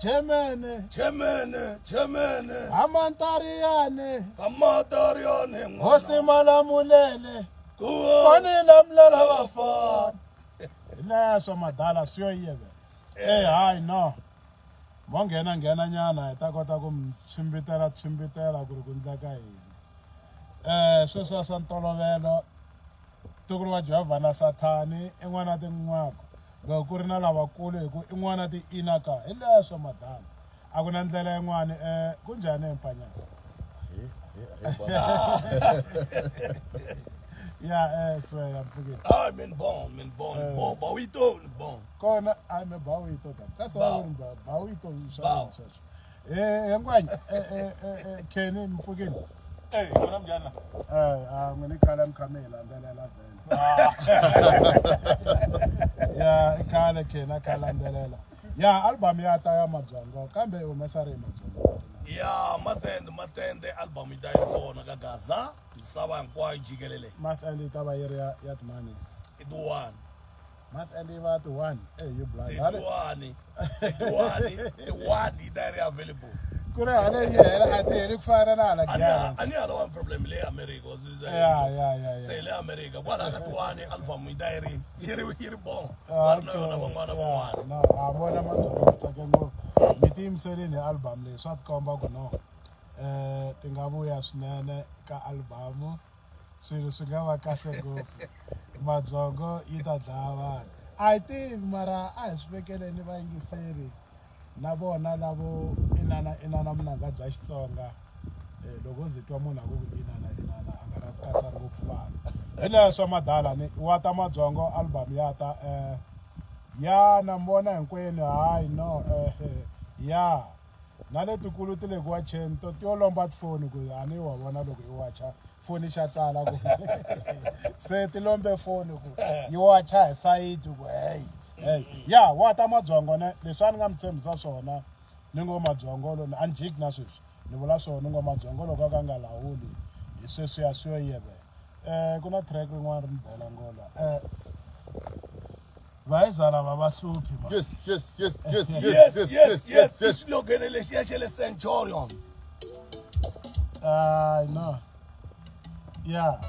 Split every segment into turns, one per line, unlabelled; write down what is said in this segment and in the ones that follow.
Chemene,
Chemene, Chemene,
Amantariane,
Amantariane,
Hosimala Mulele, Konila Mlela Wafan. Leso madala siyo yebe. Eh, hayi no. Mongena ngena nyana ta kota ku chimbitela chimbitela ku ri ku ndleka yini. Eh, sweswo swa ntolovelo tukulu wa Jehovha na Sathani i n'wana tin'wako. Loko ku ri na lavakulu hi ku i n'wana ti inaka hi leswo madala a ku na ndlela yin'wani kunjhani empanyasa ya swe ya mpfukeni
ah min bon bon bawito bon
kona a me bawito ta kasi wa ri bawito swa sweswo ngwanya Kenny mpfukeni
kona mjana
a n'wini khale mi kha mi hi landzelela vhele ya khale Kenny a kha landzelela ya album ya ta ya Mabyongo kambe i humesa ri Mabyongo
ya matende album yi ta yi ri kona ka Gaza misava hinkwayo jikelele
Math and yi ta va yi ri ya timani
i ti-1
Math and yi va ti-1 you blind
ti-1 ti-1 yi ta yi ri available
ku ri hale yi hela a ti heli ku fana na hala Giyani
a ni hala wa problem le America
ya
se le America kwala ka ti-1 album yi ta yi ri yi ri bon va ri na yona van'wana van'wana
no a vona Mabyongo mi tsake ngopfu mi tiyimiseleni hi album leyi swa tikomba ku no ti nga vuya swinene ka album swilo swi nga va kahle ngopfu Mabyongo yi ta dlaya vanhu a hi tivi mara a hi swi vekeleni vayingiseri na vona lavo inana inana munanga bya Xitsonga loko ze twa munhu a ku inana inana a nga ra ku katsa ngopfu vanhu hi leswo madala ni wa ta Mabyongo album ya ta ya na mi vona hinkwenu hayi no ya na letikulu ti le ku wacheni to ti yo lomba tifoni ku a ni wa vona loko i wacha foni xa tsala ku se ti lombe foni ku yi wacha hi sayiti ku hey hey ya wa ta Mabyongo ne leswi a ni nga mi tshembisa swona ni ngo Mabyongo lo a ni jiki na sweswi ni vula swona ni ngo Mabyongo loko a ka nga lawuli hi sweswiya swi yo yeve ku na track rin'wana ri ni bela ngola vayeza lava va hluphi ma
yes yes yes yes
yes yes yes yes slogan lexiya xa le Centurion
ay no ya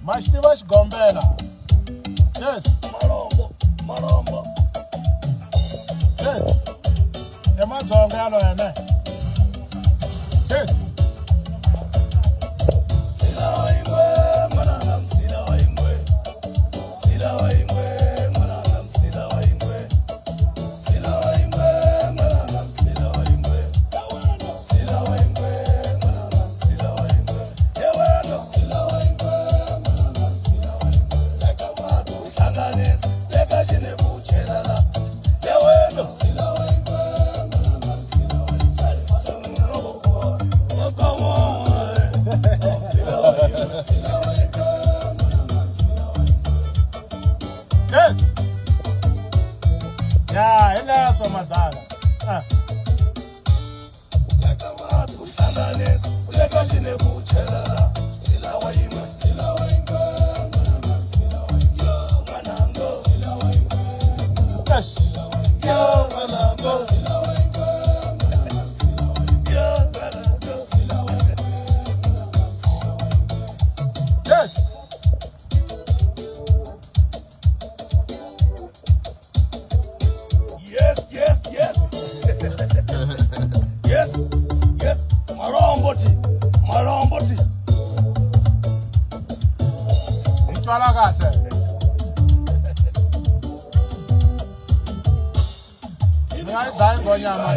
ma xi tiva xigombela yes
marombo marombo
yes i Mabyongo yaloyo ne yes
Maromboti maromboti
hi twala kahle ni nga yi dlayi ngonyama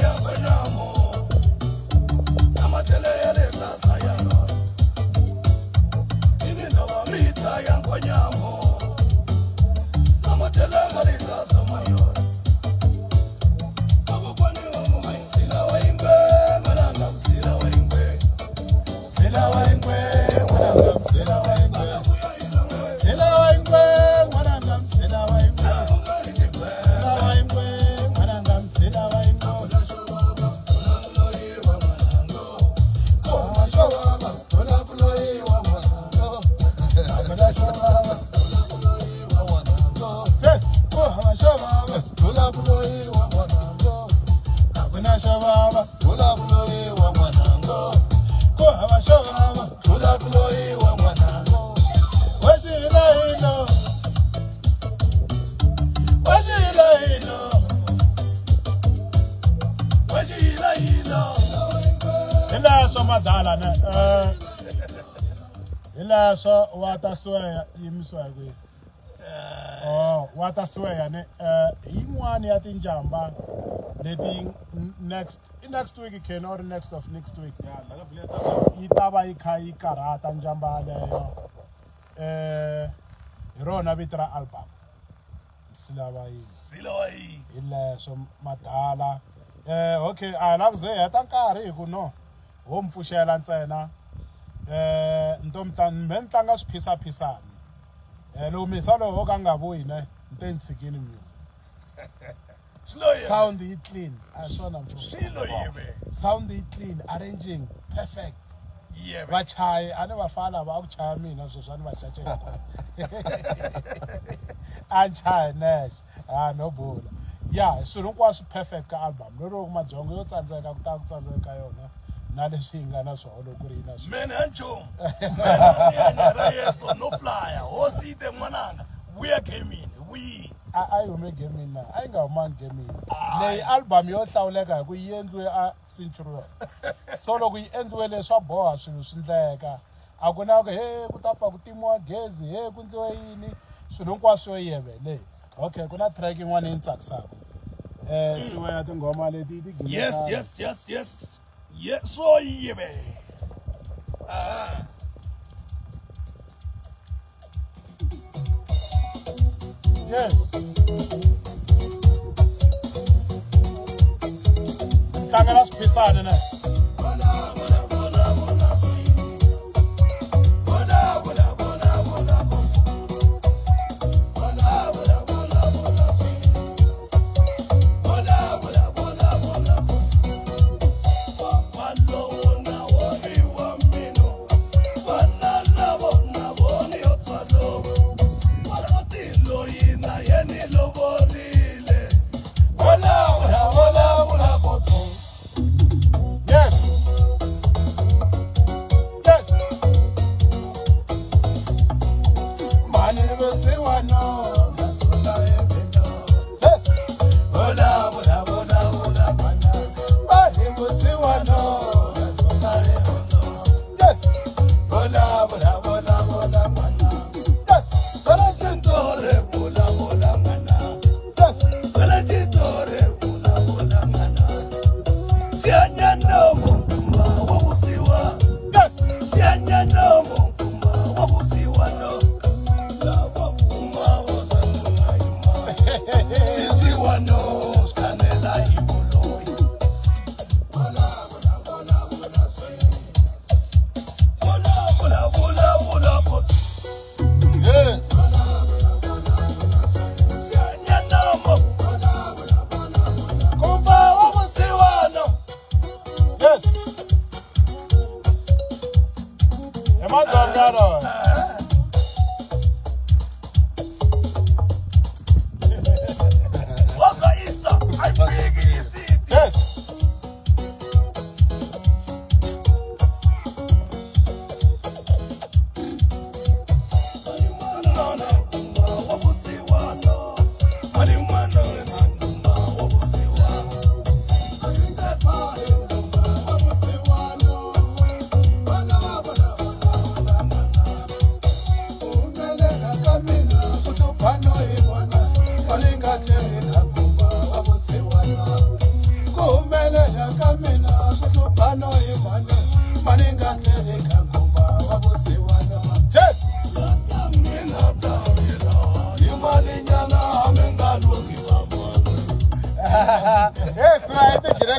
Hileswo wa ta sweya yimisiwa hi kwihi? Oh, wa ta sweya ne yin'wani ya tinjamba leti next week can or next of next week yi ta va yi kha yi karhata njamba yaleyo hi rona vito ra album Msilawayi hi leswo madala okay a hi lavi ze hi heta nkarhi hi ku no ho mi pfuxela ntsena me ni tlanga swiphisaphisani loko misa lowu ho ka nga vuyi ne ni te ni tshikini music sound yi clean a swona sound yi clean arranging perfect vachayi a ni va fana va a ku chaya mina sweswi a ni va cace a ni chayi nexe a no bula ya swilo hinkwaswo perfect ka album lero mabyongo yo tsandzeka ku ta ku tsandzeka ka yona na leswi hi nga na swona loko ku ri na swona
mene ancho ra Yesu no flyer hosi te n'wananga vuya gaming vuyi
a yi hume gaming na a yi nga humangi gaming leyi album yo hlawuleka hi ku yi endliwe a Centurion so loko yi endliwe leswi swa boha swilo swi ndleka a ku na ku he ku ta pfa ku timiwa gezi he ku ndliwe yini swilo hinkwaswo yo yeve leyi okay ku na track yin'wana yi ni tsakisaka siwa ya tinghoma leti ti
yes yes yes yes yes so yebe
yes tlangela swiphisani ne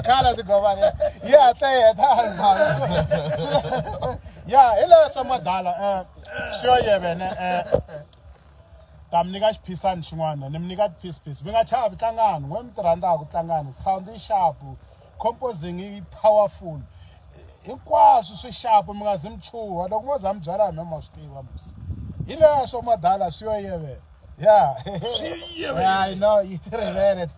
khale tinghoma leti yi hatla yi heta album ya hi leswo madala swo yevene ta mi nyika xiphisani xin'wana ni mi nyika ti-piece-piece mi nga chavi tlangani n'we mi ti rhandzaka tlangani sound yi sharp composing yi powerful hinkwaswo swi sharp mi nga zi mi chuha loko mo za mi byala hi me ma swi tiva musi hi leswo madala swi yo yevela. Yeah. I know yi ti rivele.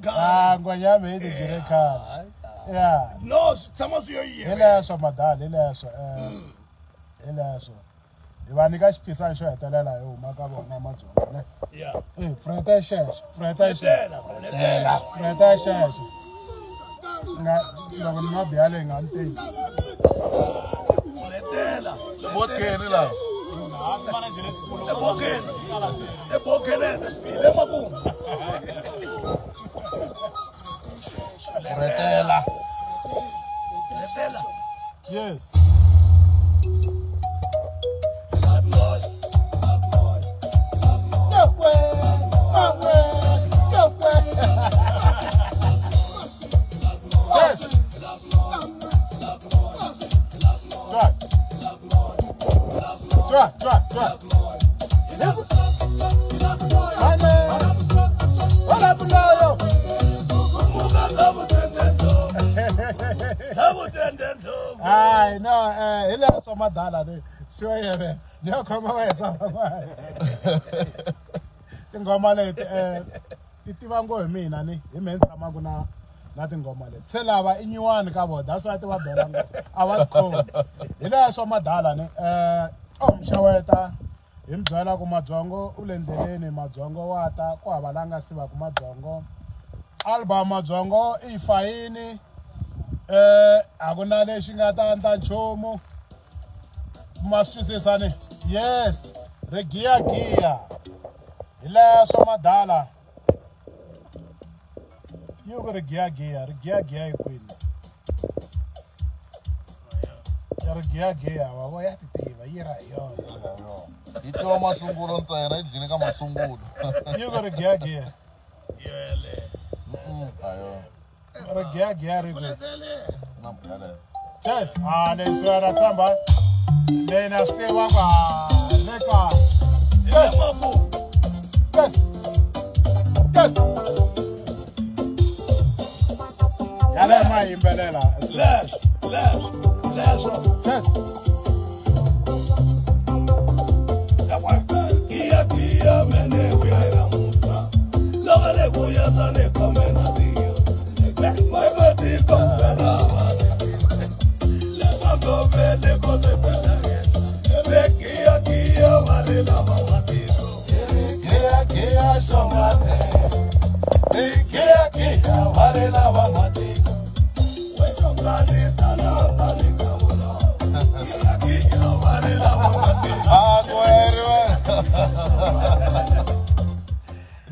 Ah, ngwanyama yi ti gire khale. Yeah.
No, swi tshama swi yo yevela.
Hi leswo madala, hi leswo. Hi leswo. Hi va nyika xiphisani xo hetelela hi huma ka vona mabyongo ne.
Yeah.
Freta xexo, freta xexo. Freta xexo. Nga loko ni mabiya leyi nga ni teki.
Bokeni la.
Bokeni. Bokeni. Le makumu.
Retela.
Retela.
Yes. Yes. Try, try, try. I know, hileswo madala ni swo yeve ni yo khoma va hisa van'wana tinghoma leti ti tiva ngo hi mina ni hi mehe ni tshamaka na tinghoma leti se lava i nyuwani ka vona that's why ti va bela ngopfu a va ti khomi hi leswo madala ni mxaweta hi mi byela ku mabyongo u le ndleleni mabyongo wa ta ku hava la nga sivaka mabyongo album mabyongo i yi fayini a ku na lexi nga ta endla nchumu ma swi twisisa ni yes ri giyagiya hi leswo madala yi ku ri giyagiya ri giyagiya hi kwini ri giyagiya wa vo ya ti tiva yi ra hi yona
yi tiva masungulo ntsena yi dlini ka masungulo
yi ku ri giyagiya ri giyagiya ri kwini Yes, leswi ra tshamba leyi na swi tiva ku le ka yes yes yes yale ma yimbelela
leswo leswo
yes
giya giya mene vuya namuntlha loko le vuya tane khome na tiyo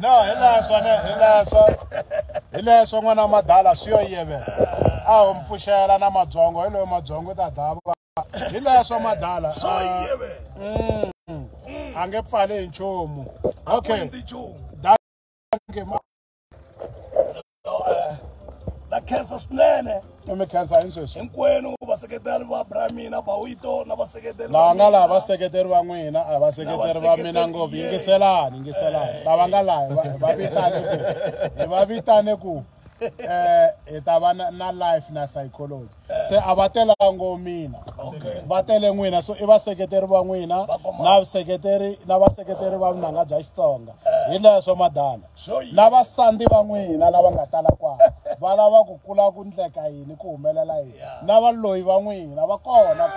No, hi leswo n'wana madala swi yo yevela a ho mpfuxela na mabyongo hi loyo mabyongo ta dlaya hi leswo madala a nge pfali hi nchumu okay
na khensa swinene
mi khensa hi sweswi
hinkwenu vaseketeri va bra mina Bawito na vaseketeri
lava nga laha vaseketeri va n'wina a vaseketeri va mina ngopfu yingiselani yingiselani lava nga laha va vitane ku hi va vitane ku hi ta va na life na psychology se a va telango mina va tele n'wina so i vaseketeri va n'wina na vaseketeri na vaseketeri va vunanga bya Xitsonga hi leswo madala na vasandzi va n'wina lava nga tala kwala va lava ku kula ku ndleka yini ku humelela yini na valoyi va n'wina va kona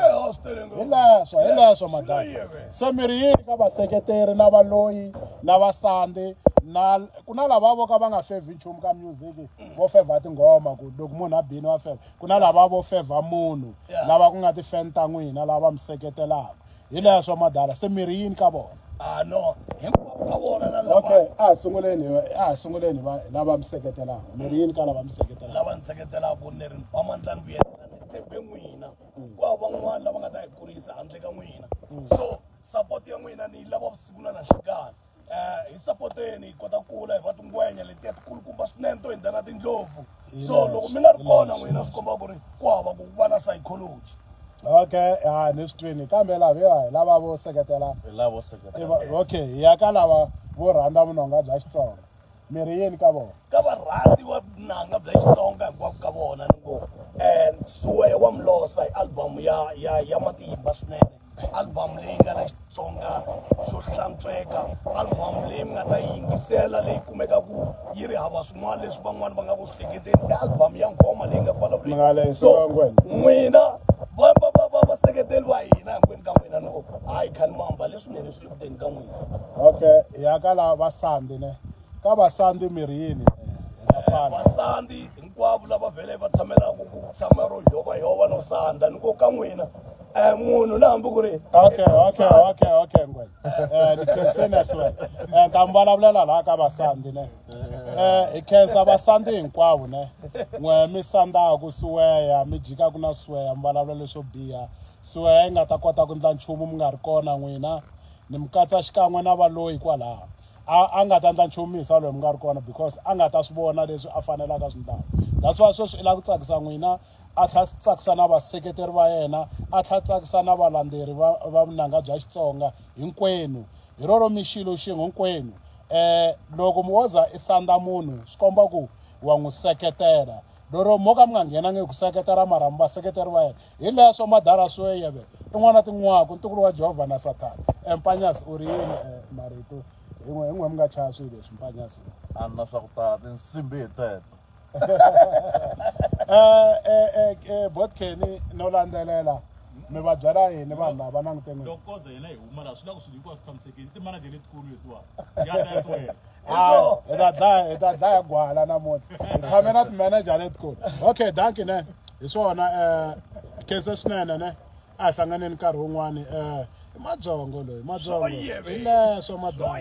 hi leswo madala se mi ri yini ka vaseketeri na valoyi na vasandzi na ku na lava vo ka va nga fevhi nchumu ka music vo fevha tinghoma ku loko munhu a bini wa fevha ku na lava vo fevha munhu lava ku nga ti-fan ta n'wina lava mi seketelaka hi leswo madala se mi ri yini ka vona
no hinkwavo ka vona na lava
okay a sunguleni lava mi seketelaka mi ri yini ka lava mi seketelaka
lava ni seketelaka ni ri ba mandla ni vuyela ni tshembe n'wina ku van'wana lava nga ta hi kurisa handle ka n'wina so support ya n'wina ni yi lava vusiku na nhlikani. Hi sapoteni hi kota ku kula hi va tingwenya letiya tikulukumba swinene to hindza na tindlopfu. So loko mi nga ri kona n'wina swi komba ku ri ku hava ku va na psychology.
Okay, ha ni swi twini kambe lava hi lava vo seketela.
Hi lava vo seketela.
Okay, hi ya ka lava vo rhandza vunanga bya Xitsonga. Mi ri yini ka vona?
Ka varhandzi va vunanga bya Xitsonga hinkwako ka vona ni ngo Suweya wa Mlosa i album ya matimba swinene. Album leyi nga na Xitsonga xo hlantsweka, album leyi mi nga ta yi yingisela leyi kumekaku yi ri hava swin'wana leswi van'wani va nga ku swi hleketeni. I album ya nghoma leyi nga kwala
Mi nga lehisi
n'wina vaseketeli va hina hinkwenu ka n'wina ni ngo hayi khani mamba leswinene swi le kuteni ka n'wina.
Okay, hi ya ka lava vasandi ne. Ka vasandi mi ri yini?
Vasandi hinkwavo lava vhele va tshamelaka ku tshama ro yhovayhova no sanda ni ku ka n'wina munhu na hambi ku ri
okay okay okay okay ngwenya. Ni khenseni as well. Ta mi vulavulela laha ka vasandi ne. Hi khensa vasandi hinkwavo ne. N'we mi sandaku Suweya mi jikaku na Suweya mi vulavula leswo biha. Suweya yi nga ta kota ku endla nchumu mi nga ri kona n'wina. Ni mi katsa xikan'we na valoyi kwalaha. A nga ta endla nchumu mi hisa loyi mi nga ri kona because a nga ta swi vona leswi a fanelaka swi endlaka. That's why sweswi i lava ku tsakisa n'wina, a tlhela tsakisa na vaseketeri va yena, a tlhela tsakisa na valandzeri va vunanga bya Xitsonga hinkwenu. Hi roro mi xilo xin'we hinkwenu. Loko mi woza i sanda munhu swi komba ku wa n'wi seketela. Lero mo ka mi nga nghenangi ku seketela mara mi vaseketeri va yena. Hi leswo madara Suweya ve i n'wana tin'waku ntukulu wa Jehovha na Sathana. Mpanyasi u ri yini marito? Hi n'we mi nga chaya swilo leswi Mpanyasi.
A na swa ku tala tinsimbi hi teto.
Botken no landzelela mi va byela yini vanhu lava languteni n'wina?
Loko koze hina hi huma laha swi lava ku swilo hinkwaswo swi tshamisekile timanager letikulu letiwa ya ta Suweya.
Hi ta dlaya gwala namuntlha. Hi tshame na timanager letikulu. Okay, dankie ne. Hi swona khensa swinene ne. A hi hlanganeni nkarhi wun'wani. I mabyongo loyi, mabyongo. Hi leswo madongo.